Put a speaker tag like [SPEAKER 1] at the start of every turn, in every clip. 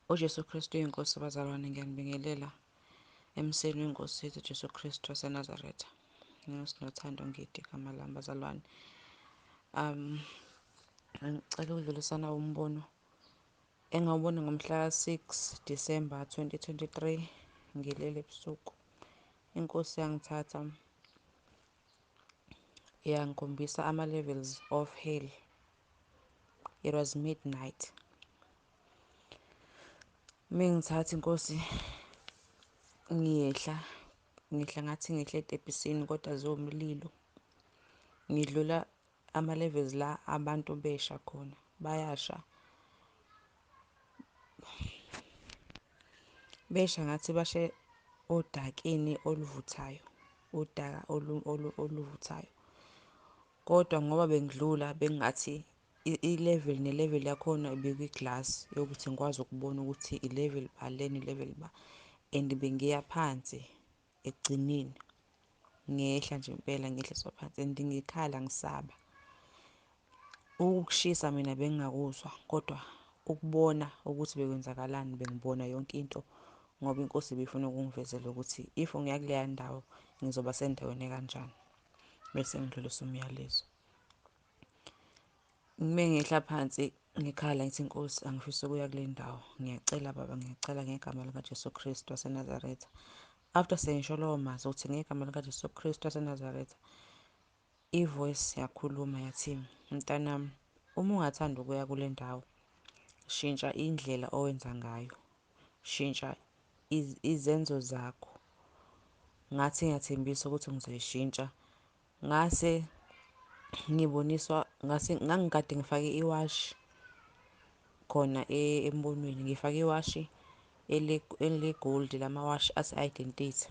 [SPEAKER 1] UJesu Kristu uyinkosi bazalwane, ngiyanibingelela emseni wenkosi yethu Jesu Kristu waseNazaretha. NginguSinothando Ngidi igama lami bazalwane. Ngicela ukudlulisana umbono engawubona ngomhla ka-6 December 2023 ngilele ebusuku. Inkosi yangithatha yangikhombisa ama-levels of hell. It was midnight. Mengithatha inkosi ngiyehla, ngehla ngathi ngehle etebhisini kodwa ziwumlilo. Ngidlula ama-levels la abantu besha khona, bayasha. Besha ngathi bashe odakeni oluvuthayo, udaka oluvuthayo. Kodwa ngoba bengidlula bengathi i-level ne-level yakhona ibikwi-glass yokuthi ngikwazi ukubona ukuthi i-level ba lena i-level ba, and bengiya phansi ekugcineni ngehla nje impela ngehliswa phansi and ngikhala ngisaba. Ukushisa mina bengingakuzwa, kodwa ukubona ukuthi bekwenzakalani bengibona yonke into, ngoba inkosi ibifuna ukungivezela ukuthi if ngiya kuleya ndawo ngizoba sendaweni ekanjani, bese ngidlulisa umyalezo. Ngime ngehla phansi ngikhala ngithi inkosi angifisi ukuya kule ndawo, ngiyacela baba, ngiyacela ngegama likaJesu Kristu waseNazaretha. After sengisho lawo mazwi ukuthi ngegama likaJesu Kristu waseNazaretha, i-voice yakhuluma yathi, mntanami, uma ungathanda ukuya kule ndawo, shintsha indlela owenza ngayo, shintsha izenzo zakho. Ngathi ngiyathembisa ukuthi ngizoyishintsha. Ngase ngiboniswa, ngase ngangikade ngifake iwashi khona embonweni, ngifake iwashi ele-gold, lamawashi ase-identity.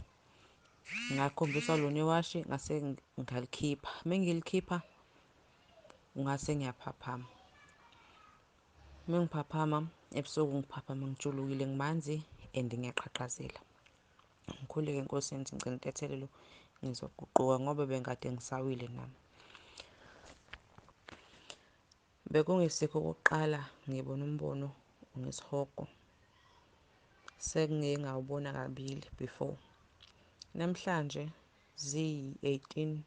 [SPEAKER 1] Ngakhombiswa lona iwashi ngase ngalikhipha. Mengilikhipha ngase ngiyaphaphama. Mengiphaphama ebusuku ngiphaphama ngijulukile, ngimanzi and ngiyaqhaqhazela. Ngikhuleke enkosini ngithi ngicela intethelelo, ngizoguquka ngoba bengikade ngisawile nami. Bekungesikho okokuqala ngibona umbono ngesihogo, sengike ngawubona kabili before. Namhlanje ziyi-18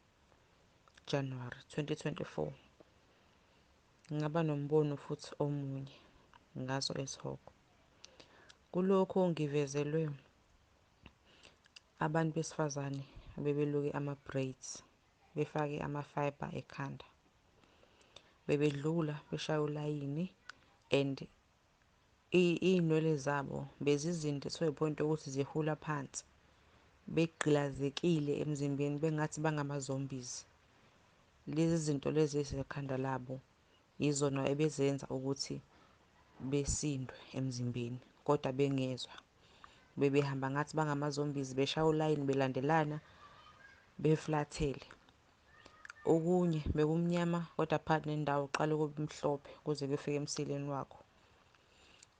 [SPEAKER 1] January 2024, ngaba nombono futhi omunye ngaso isihogo. Kulokhu ngivezelwe abantu besifazane abebeluke ama-braids, befake ama-fibre ekhanda. Bebedlula beshaya ulayini and iy'nwele zabo bezizinde to a point yokuthi zihula phansi, begqilazekile emzimbeni bengathi bangama-zombies. Lezi zinto lezi ezisekhanda labo yizona ebezenza ukuthi besindwe emzimbeni kodwa bengezwa. Bebehamba ngathi bangama-zombies, beshaya ulayini belandelana beflathele. Okunye bekumnyama kodwa phakathi nendawo uqale kube mhlophe kuze kuyofika emsileni wakho.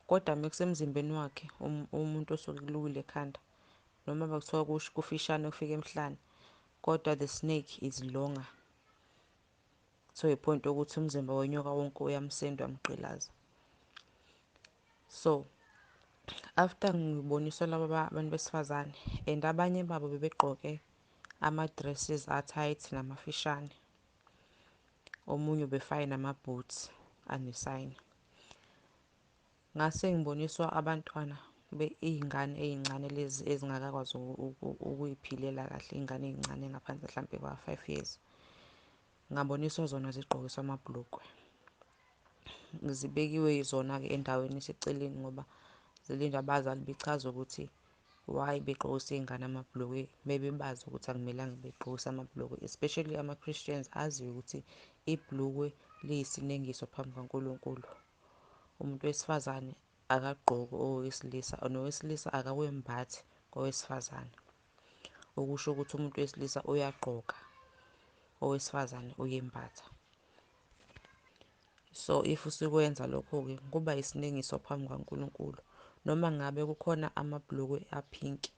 [SPEAKER 1] Kodwa mekusemzimbeni wakhe umuntu osuke kulukile ekhanda, noma bekuthiwa kufishane kufika emhlane, kodwa the snake is longer to a point yokuthi umzimba wenyoka wonke uyamsenda, uyamgqilaza. So after ngiboniswa laba abantu besifazane and abanye babo bebegqoke ama-dresses a-tight namafishane, omunye ubefake nama-boots anesayina. Ngase ngiboniswa abantwana iy'ngane ey'ncane lezi ezingakakwazi ukuy'philela kahle, iy'ngane ey'ncane ngaphansi mhlampe kwa-5 years. Ngaboniswa zona zigqokiswa amabhlukwe, zibekiwe zona-ke endaweni eseceleni ngoba zilinde abazali, bechaza ukuthi why begqokisa iy'ngane amabhlukwe bebebazi ukuthi akumelanga begqokise amabhlukwe, especially ama-Christians aziyo ukuthi ibhlukwe liyisinengiso phambi kaNkulunkulu. Umuntu wesifazane akagqoki owesilisa, nowesilisa akakwembathi kowesifazane. Okusho ukuthi umuntu wesilisa uyagqoka, owesifazane uyembatha. So if usikwenza lokho-ke kuba isinengiso phambi kaNkulunkulu, noma ngabe kukhona amabhlukwe aphinki,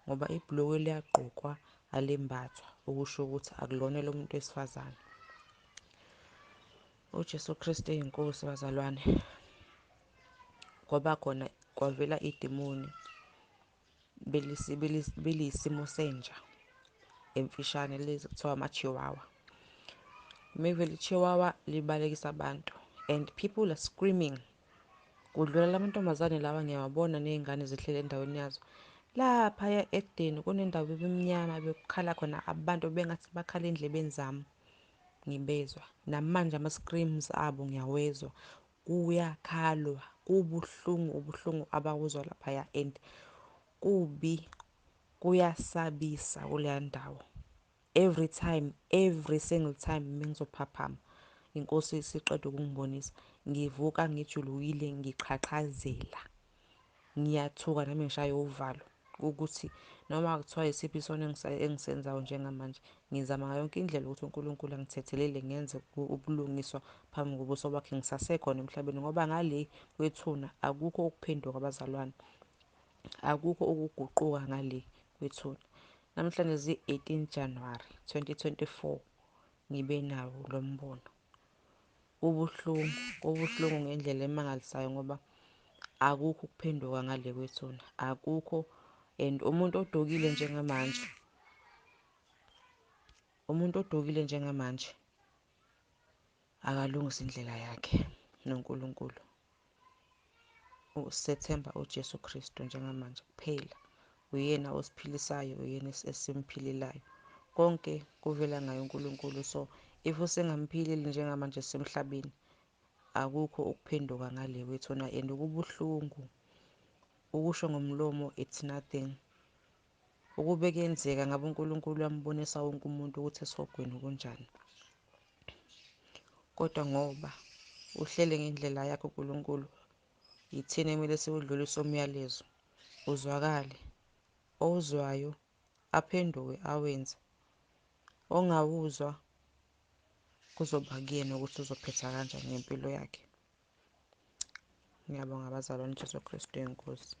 [SPEAKER 1] ngoba ibhlukwe liyagqokwa alimbathwa, okusho ukuthi akulona lomuntu wesifazane. uJesu Kristu eyinkosi bazalwane. Kwaba khona Kwavela idimoni beliyisimo senja emfishane, lezi kuthiwa ama-chihuahua. Mekuvela i-chihuahua libalekisa abantu and people are screaming. Kudlula lamantombazane lawa, ngiyawabona ney'ngane zihleli endaweni yazo. Laphaya ekudeni kunendawo ebimnyama bekukhala khona abantu bengathi bakhala ey'ndlebeni zami, ngibezwa. Namanje ama-screams abo ngiyawezwa. Kuyakhalwa, kubuhlungu ubuhlungu abakuzwa laphaya and kubi, kuyasabisa kuleya ndawo. Every time, every single time mengizophaphama, inkosi isiqeda ukungibonisa, ngivuka ngijulukile, ngiqhaqhazela. Ngiyathuka nami, ngishaywa uvalo ukuthi noma kuthiwa isiphi isono engisenzayo njengamanje, ngizama ngayo yonke indlela ukuthi uNkulunkulu angithethelele, ngenze ubulungiswa phambi kobuso bakhe ngisasekhona emhlabeni, ngoba ngale kwethuna akukho ukuphenduka abazalwane, akukho ukuguquka ngale kwethuna. Namhlanje zi-18 January 2024 ngibe nawo lo mbono. Kubuhlungu, kubuhlungu ngendlela emangalisayo ngoba akukho ukuphenduka ngale kwethuna, akukho. And umuntu odukile njengamanje, umuntu odukile njengamanje akalungise indlela yakhe noNkulunkulu. Usethemba uJesu Kristu njengamanje kuphela. Uyena osiphilisayo, uyena esimphilelayo. Konke kuvela ngaye uNkulunkulu. So if usengamphileli njengamanje sisemhlabeni, akukho ukuphenduka ngale kwethuna and kubuhlungu. Ukusho ngomlomo it's nothing. Ukube kuyenzeka ngabe uNkulunkulu uyambonisa wonke umuntu ukuthi esihogweni kunjani. Kodwa ngoba uhlele ngendlela yakhe uNkulunkulu, yithina ekumele siwudlulise umyalezo uzwakale. Owuzwayo aphenduke awenze, ongawuzwa kuzoba kuyena ukuthi uzophetha kanjani ngempilo yakhe. Ngiyabonga abazalwane, Jesu Kristu inkosi.